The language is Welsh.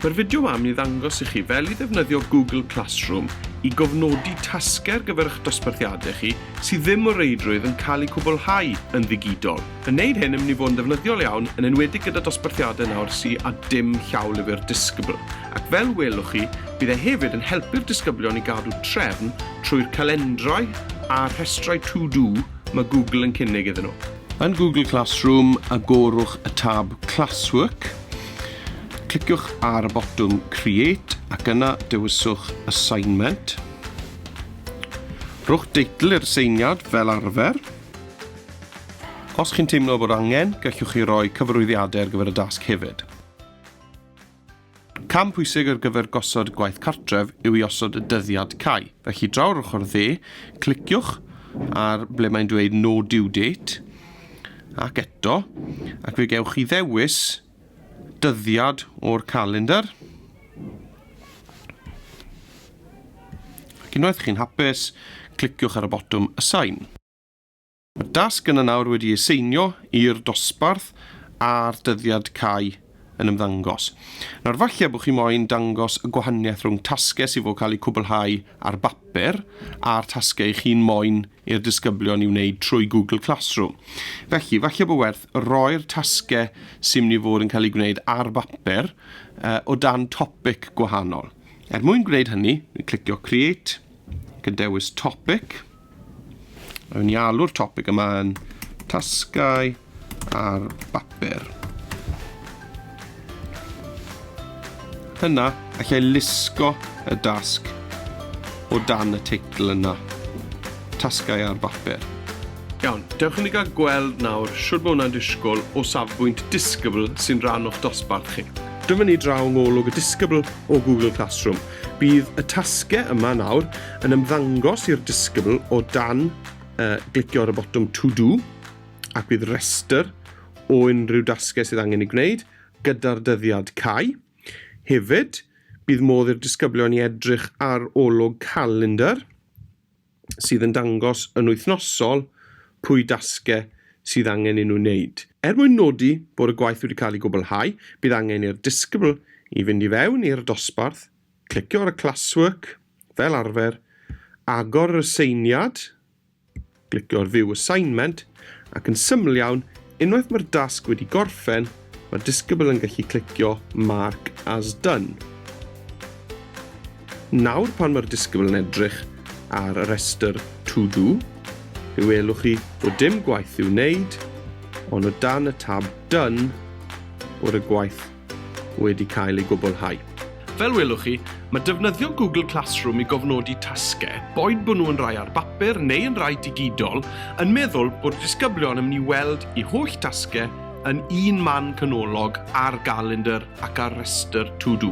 Mae'r fideo yma yn mynd i ddangos i chi fel i ddefnyddio Google Classroom i gofnodi tasgau ar gyfer eich dosbarthiadau chi sydd ddim o reidrwydd yn cael eu cwblhau yn ddigidol. Mae wneud hyn yn mynd i fod yn ddefnyddiol iawn, yn enwedig gyda dosbarthiadau nawr sy â dim llawlyfr disgybl. Ac fel welwch chi, bydd e hefyd yn helpu'r disgyblion i gadw trefn trwy'r calendrau a'r rhestrau to do mae Google yn cynnig iddyn nhw. Yn Google Classroom, agorwch y tab Classwork. Cliciwch ar y botwm Create ac yna dewiswch Assignment. Rhowch deitl i'r aseiniad fel arfer. Os chi'n teimlo bod angen, gallwch chi roi cyfarwyddiadau ar gyfer y dasg hefyd. Cam pwysig ar gyfer gosod gwaith cartref yw i osod y dyddiad cau. Felly draw ar ochr dde, cliciwch ar ble mae'n dweud no due date ac eto, ac fe gewch chi ddewis dyddiad o'r calendr. Ac unwaith chi'n hapus, cliciwch ar y botwm Assign. Mae'r dasg yna nawr wedi ei seinio i'r dosbarth a'r dyddiad cau yn ymddangos. Nawr falle bod chi moyn dangos y gwahaniaeth rhwng tasgau sydd fod cael eu cwblhau ar bapur a'r tasgau i chi'n moyn i'r disgyblion i wneud trwy Google Classroom. Felly, falle bod werth roi'r tasgau sy'n mynd i fod yn cael eu gwneud ar bapur uh, o dan topic gwahanol. Er mwyn gwneud hynny, ni'n clicio Create, ac yn dewis Topic. Rwy'n i alw'r topic yma yn tasgau ar bapur. Yna, allai lusgo y dasg o dan y teitl yna. Tasgau ar bapur. Iawn, dewch i ni gael gweld nawr shwd mae hwnna'n disgwyl o safbwynt disgybl sy'n rhan o'ch dosbarth chi. Dyma ni draw yng ngolwg y disgybl o Google Classroom. Bydd y tasgau yma nawr yn ymddangos i'r disgybl o dan uh, glicio ar y botwm To Do ac bydd rhestr o unrhyw dasgau sydd angen ei gwneud gyda'r dyddiad cau. Hefyd, bydd modd i'r disgyblion i edrych ar olwg calendar sydd yn dangos yn wythnosol pwy dasgau sydd angen i nhw wneud. Er mwyn nodi bod y gwaith wedi cael ei gwblhau, bydd angen i'r disgybl i fynd i fewn i'r dosbarth, clicio ar y classwork, fel arfer, agor yr aseiniad, glicio ar View Assignment, ac yn syml iawn, unwaith mae'r dasg wedi gorffen, mae'r disgybl yn gallu clicio Mark as Done. Nawr pan mae'r disgybl yn edrych ar y rhestr To Do, fe welwch chi bod dim gwaith i'w wneud, ond o dan y tab Done bod y gwaith wedi cael ei gwblhau. Fel welwch chi, mae defnyddio Google Classroom i gofnodi tasgau, boed bod nhw yn rai ar bapur neu yn rai digidol, yn meddwl bod y disgyblion yn mynd i weld eu holl tasgau yn un man canolog ar galendr ac ar restr to do.